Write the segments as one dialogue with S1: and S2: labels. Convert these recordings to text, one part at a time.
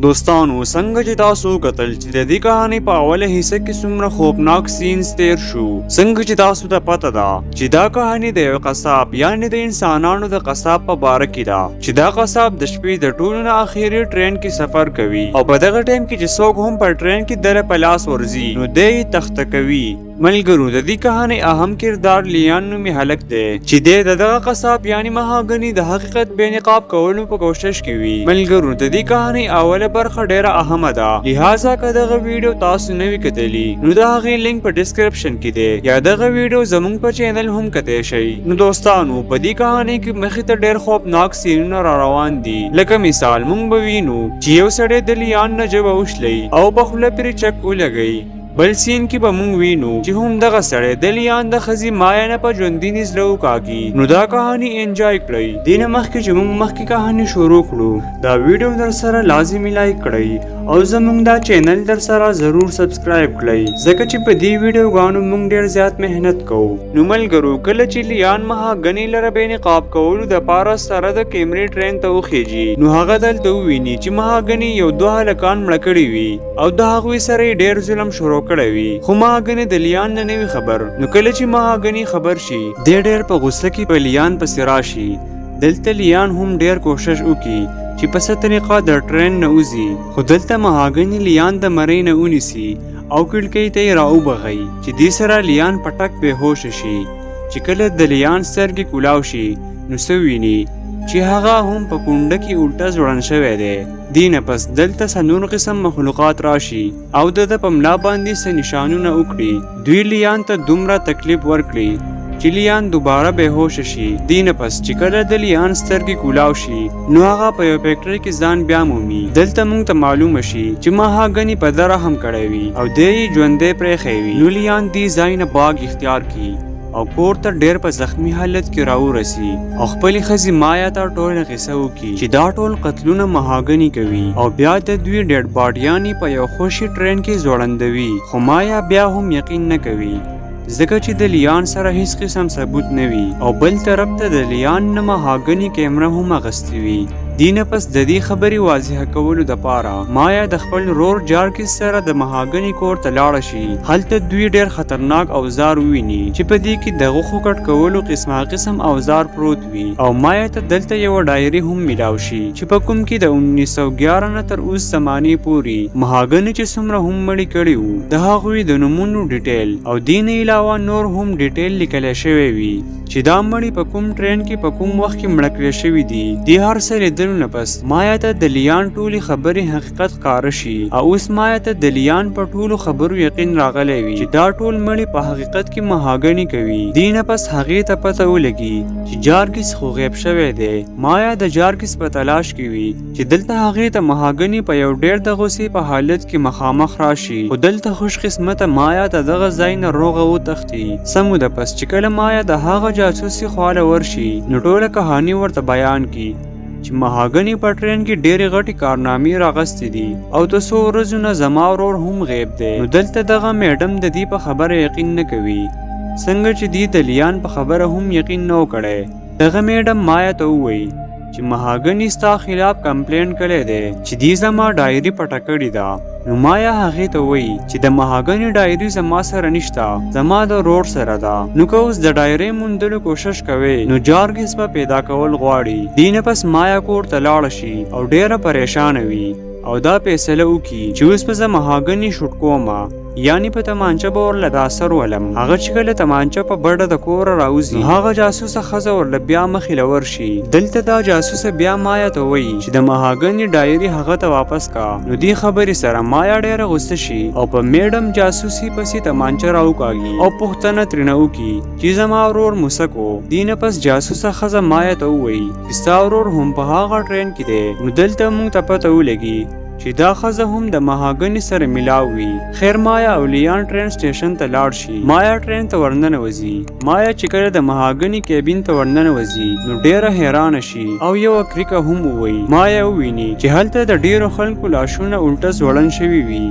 S1: دوستانو، څنګه چې تاسو وکتل چې د دې کهانۍ په اوله حصه کې څومره خوفناک سینز تیر شو. څنګه چې تاسو ته پته ده چې دا کهاني د یو قصاب، یعنی د انسانانو د قصاب په باره کې ده، چې دا قصاب د شپې د ټولو نه اخیری ټرین کې سفر کوي او په دغه ټایم کې چې څوک هم په ټرین کې دره په لاس ورځي نو دی یې تخته کوي. ملګرو، د دې کهانۍ اهم کردار لیان نومي هلک دی چې دی د دغه قصاب یعنی مهاګني د حقیقت بې نقاب کولو په کوشش کې وي. ملګرو، د دې کهانۍ اوله برخه ډیره اهمه ده، لہذا که دغه ویډیو تاسو نه وي کتلی نو د هغې لینک په ډسکرپشن کې دی یا دغه ویډیو زموږ په چینل هم کتی شئ. نو دوستانو، په دې کهانۍ کې مخې ته ډیر خوفناک سینونه را روان دي، لکه مثال مونږ به وینو چې یو سړی د لیان نه ژبه وشلوي او په خوله پرې چک ولګوي. بل سین کې به مونږ وینو چې هم دغه سړی د لیان د ښځې مایا نه په ژوندیني زړه وکاږي. نو دا کهاني انجوای کړئ. دې نه مخکې چې مونږ مخکې کهاني شروع کړو، دا ویډیو در سره لازمي لایک کړئ او زمونږ دا چینل در سره ضرور سبسکرایب کړئ، ځکه چې په دې ویډیوګانو مونږ ډیر زیات محنت کوو. نو ملګرو، کله چې لیان مهاګنې لره بې نقاب کولو دپاره سره د کیمرې ټرین ته وخیژي نو هغه دلته وویني چې مهاګنې یو دوه هلکان مړه کړي وي او د هغوی سره یې ډیر ظلم شروع کړی وي، خو مهاګنې د لیان نه نه وي خبر. نو کله چې مهاګنې خبر شي، دی ډیر په غوسه کې په لیان پسې راشي. دلته لیان هم ډیر کوشش وکړي چې په څه طریقه د ټرین نه وځي، خو دلته مهاګنې لیان د مرۍ نه ونیسي او کړکۍ ته یې راوبغوي چې دې سره لیان په ټک بې هوشه شي. چې کله د لیان سترګې کولاو شي نو څه ویني چې هغه هم په کونډه کې الټه ځوړند شوی دی. دې نه پس دلته څه نور قسم مخلوقات راشي او د ده په ملا باندې څه نشانونه وکړي. دوی لیان ته دومره تکلیف ورکړي چې لیان دوباره بې هوشه شي. دې نه پس چې کله د لیان سترګې کولاو شي نو هغه په یو فیکټري کې ځان بیا مومي. دلته مونږ ته معلومه شي چې مهاګني په ده رحم کړی وي او دی یې ژوندی پرېښی وي. نو لیان دې ځای نه باغ اختیار کړي او کور ته ډیر په زخمی حالت کې راورسي او خپلې ښځې مایا ته ټوله قصه وکړي چې دا ټول قتلونه مهاګني کوي او بیا د دوی ډیډ باډیانې په یو خوشي ټرین کې ځوړندوي. خو مایا بیا هم یقین نه کوي، ځکه چې د لیان سره هیڅ قسم ثبوت نه وي او بل طرف ته د لیان نه مهاګني کیمره هم اغستې وي. دې نه پس د دې خبرې واضح کولو دپاره مایا د خپل ورور جارکس سره د مهاګني کور ته لاړه شي. هلته دوی ډیر خطرناک اوزار وویني چې په دې کې د غوښو کټ کولو قسمه قسم اوزار پروت وي او مایا ته دلته یوه ډایري هم میلاو شي چې په کوم کې د 1911 نه تر اوس زمانې پورې مهاګني چې څومره هم مړي کړي وو د هغوی د نومونو ډیټیل او دې نه علاوه نور هم ډیټیل لیکلی شوی وي چې دا مړي په کوم ټرین کې په کوم وخت کې مړه کړی شوي دي. دې هر څه لیدلو نه پس مایا ته د لیان ټولې خبرې حقیقت ښکاره شي او اوس مایا ته د لیان په ټولو خبرو یقین راغلی وي چې دا ټول مړي په حقیقت کې مهاګني کوي. دې نه پس هغې ته پته ولګي چې جارګس خو غیب شوی دی. مایا د جارګس په تلاش کې وي چې دلته هغې ته مهاګني په یو ډیر د غوسې په حالت کې مخامخ راشي، خو دلته خوش قسمته مایا د دغه ځای نه روغه وتښتي. څه موده پس چې کله مایا د هغه جاسوسي خواله ورشي نو ټوله کهاني ورته بیان کړي چې مهاګني په ټرین کې ډېرې غټې کارنامې راغستې دي او د څو ورځو نه زما ورور هم غیب دی. نو دلته دغه میډم د دې په خبره یقین نه کوي، څنګه چې دې د لیان په خبره هم یقین نه و کړی. دغه میډم مایا ته ووایي چې مهاګني ستا خلاف کمپلین کړی دی چې دې زما ډایري پټه کړې ده. نو مایا هغې ته وایي چې د مهاګني ډایري زما سره نشته، زما د ورور سره ده، نو که اوس د ډایرۍ موندلو کوشش کوې نو جارګس به پیدا کول غواړي. دې نه پس مایا کور ته لاړه شي او ډیره پریشانه وي او دا فیصله وکړي چې اوس به زه مهاګني شوټ کوم، یعنی په تمانچه به ورله دا سر ولم. هغه چې کله تمانچه په بډه د کوره راوځي نو هغه جاسوسه ښځه ورله بیا مخې له ورشي. دلته دا جاسوسه بیا مایا ته وایي چې د مهاګني ډایري هغه ته واپس کا. نو دې خبرې سره مایا ډیره غوسه شي او په میډم جاسوسي پسې تمانچه راوکاږي او پوښتنه ترېنه وکړي چې زما ورور مو څه کو. دې نه پس جاسوسه ښځه مایا ته ووایي چې ستا ورور هم په هغه ټرین کې دی. نو دلته موږ ته پته ولګي چې دا ښځه هم د مهاګني سره ملاو وي. خیر مایا او لیان ټرین سټیشن ته لاړ شي. مایا ټرین ته ورننوځي. مایا چې کله د مهاګني کیبین ته ورننوځي نو ډیره حیرانه شي او یوه کریکه هم ووایي. مایا وویني چې هلته د ډیرو خلکو لاشونه الټه ځوړند شوي وي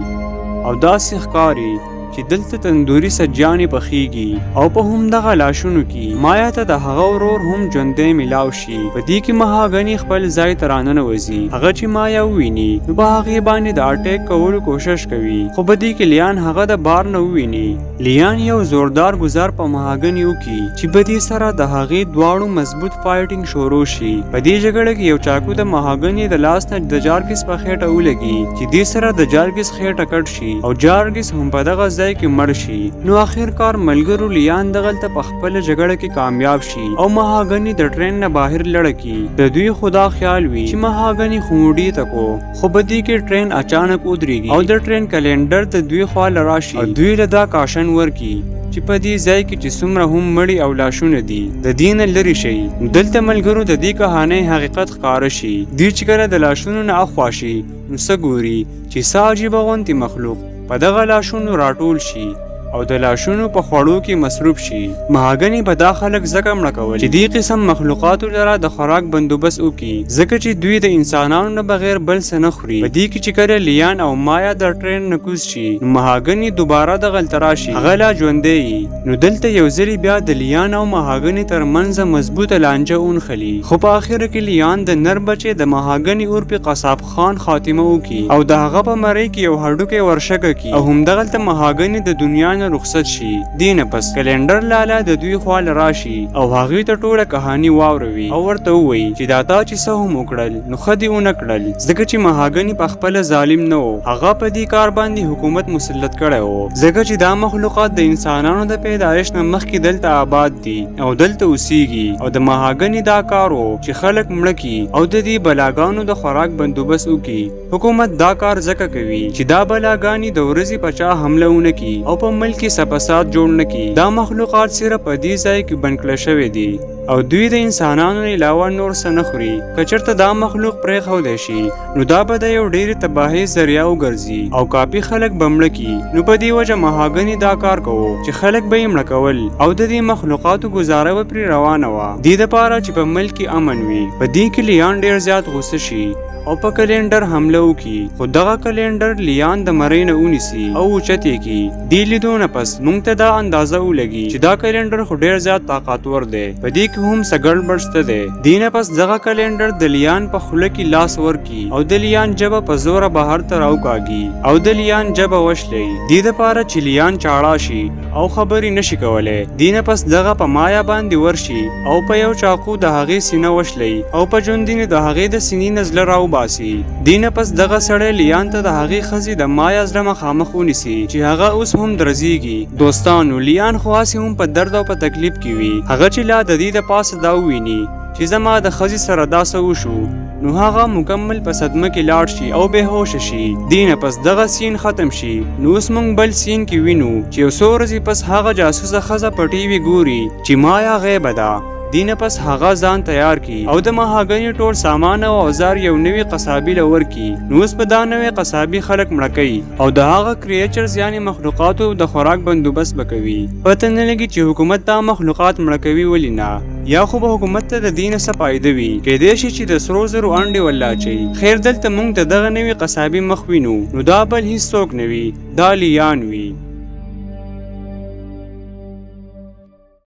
S1: او داسې ښکاري چې دلته تندوري سجانې پخیږي او په همدغه لاشونو کې مایا ته د هغه ورور هم ژوندی ملاو شي. په دې کې مهاګني خپل ځای ته راننوځي. هغه چې مایا وویني نو په هغې باندې د اټیک کولو کوشش کوي، خو په دې کې لیان هغه د بار نه وویني. لیان یو زوردار ګزار په مهاګني وکي چې په دې سره د هغې دواړو مضبوط فایټینګ شروع شي. په دې جګړه کې یو چاقو د مهاګني د لاس نه د جارګس په خېټه ولګي چې دې سره د جارګس خېټه کټ شي او جارګس هم په دغه ځای کې مړ شي. نو اخر کار ملګرو لیان دغلته په خپله جګړه کې کامیاب شي او مهاګني د ټرین نه باهر لړه کی. د دوی خو دا خیال وي چې مهاګني خو موډي ته کو، خو په دې کې ټرین اچانک ودرېږي او د ټرین کلینډر د دوی خوا له راشي او دوی له دا caution ورکي چې په دې ځای کې چې څومره هم مړي او لاشونه دي، د دې نه لرې شئ. نو دلته ملګرو د دې کهانۍ حقیقت ښکاره شي. دوی چې کله د لاشونو نه اخوا شي نو څه ګوري چې څه عجیبه غوندې مخلوق په دغه لاشونو راټول شي او د لاشونو په خوړو کې مصروف شي. مهاګنې به دا خلک ځکه مړه کول چې دې قسم مخلوقاتو لره د خوراک بندوبست وکړي، ځکه چې دوی د انسانانو نه بغیر بل څه نه خوري. په دې کې چې کله لیان او مایا د ټرین نه کوز شي نو مهاګنې دوباره دغلته راشي، هغه لا ژوندی یي. نو دلته یو ځلې بیا د لیان او مهاګنې تر منځ مضبوطه لانجه ونښلي، خو په اخره کې لیان د نر بچی د مهاګنې عرف قصاب خان خاتمه وکړي او د هغه په مرۍ کې یو هډوکی ورشکه کړي او همدغلته مهاګنې د دنیا نه رخصت شي. دې نه پس کلینډر لالا د دوی خوا له راشي او هغوی ته ټوله کهانی واوروي او ورته ووایي چې دا تا چې څه هم وکړل نو ښه دې ونه کړل، ځکه چې مهاګنې په خپله ظالم نه و، هغه په دې کار باندې حکومت مسلط کړی و، ځکه چې دا مخلوقات د انسانانو د پیدایش نه مخکې دلته آباد دي او دلته اوسیږي او د مهاګنې دا کار و چې خلک مړه کړي او د دې بلاګانو د خوراک بندوبست وکړي. حکومت دا کار ځکه کوي چې دا بلاګانې د ورځې په چا حمله ونه کړي او په ملک کې څه فساد جوړ نه کړي. دا مخلوقات صرف په دې ځای کې بند کړل شوي دي او دوی د انسانانو نه علاوه نور څه نه خوري. که چېرته دا مخلوق پرېښودی شي نو دا به د یو ډېرې تباهۍ ذریعه وګرځي او کافي خلک به مړه کړي. نو په دې وجه مهاګنې دا کار کوو چې خلک به یې مړه کول او د دې مخلوقاتو ګزاره به پرې روانه وه، دې دپاره چې په ملک کې امن وي. په دې کې لیان ډېر زیات غوسه شي او په کلینډر حمله وکړي، خو دغه کلینډر لیان د مرۍ نه ونیسي او اوچت یې کړي. دې لیدو نه پس مونږ ته دا اندازه ولګي چې دا کلینډر خو ډېر زیات طاقتور دی، په دې کې هم څه ګړبړ شته دی. دې نه پس دغه کلینډر د لیان په خوله کې لاس ورکړي او د لیان ژبه په زوره بهر ته راوکاږي او د لیان ژبه وشلوي، دې دپاره چې لیان چاړه شي او خبرې نشي کولی. دې نه پس دغه په مایا باندې ورشي او په یو چاقو د هغې سینه وشلوي او په ژوندینې د هغې د سینې نه زړه راوباسي. دې نه پس دغه سړی لیان ته د هغې ښځې د مایا زړه مخامخ ونیسي چې هغه اوس هم درزیږي. دوستانو، لیان خو هسې هم په درد او په تکلیف کې وي، هغه چې لا د دې د پاسه دا وویني چې زما د ښځې سره دا څه وشو نو هغه مکمل په صدمه کې لاړ شي او بې هوشه شي. دې نه پس دغه سین ختم شي. نو اوس موږ بل سین کې وینو چې یو څو ورځې پس هغه جاسوسه ښځه په ټي وي ګوري چې مایا غیبه ده. دې نه پس هغه ځان تیار کړي او د مهاګنې ټول سامان او اوزار یو نوي قصابي له ورکړي. نو اوس به دا نوی قصابي خلک مړه کوي او د هغه creatures یعنې مخلوقاتو د خوراک بندوبست به کوي. پته نه لګي چې حکومت دا مخلوقات مړه کوي ولې نه، یا خو به حکومت ته د دې نه څه فایده وي، کیدای شي چې د سرو زرو انډې ورله اچوي. خیر، دلته مونږ د دغه نوي قصابي مخ وینو، نو دا بل هیڅ څوک نه وي، دا لیان وي.